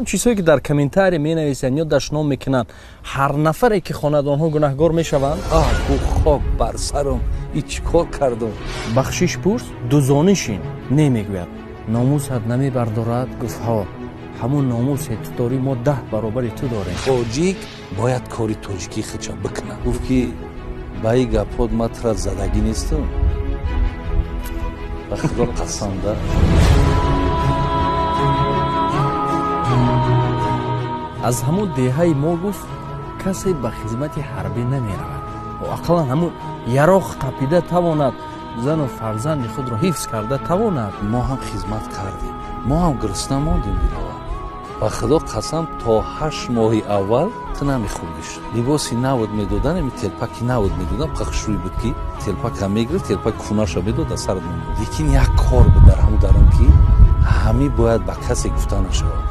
Чизҳое ки дар комментария менависанд ё дашном мекунанд, ҳар нафаре ки хонад, онҳо гунаҳгор мешаванд. Аҳ, гу хок бар сарам, и чӣ кор кардам? Бахшиш пурс, дузонишин не мегӯяд, номусат намебардорад. Гуфт: ҳо, ҳамун номусе ту дорӣ, мо 10 баробари ту дорем. Тоҷик бояд кори тоҷикӣ худша бикунад. Гуфт ки ба и гапҳот ман тура задагӣ нестам, ба худо қасам да. Аз ҳамун деҳаи мо, гуфт, касе ба хизмати ҳарбӣ намеравад, ақаллан ҳамун яроқ қапида тавонад, зану фарзанди худро ҳифз карда тавонад. Мо ҳам хизмат кардем, мо ҳам гурусна мондем. Диловар, ба худо қасам, то 8 моҳи аввал ту намехӯрдиш. Либоси навод медодан, ами телпаки навод медодан, қахшӯй буд ки телпака мегирифт, телпак кунаша медод, дар сарат мемонд. Лекин як кор буд дар ҳамун дарун, ки ҳамӣ бояд ба касе гуфта нашавад.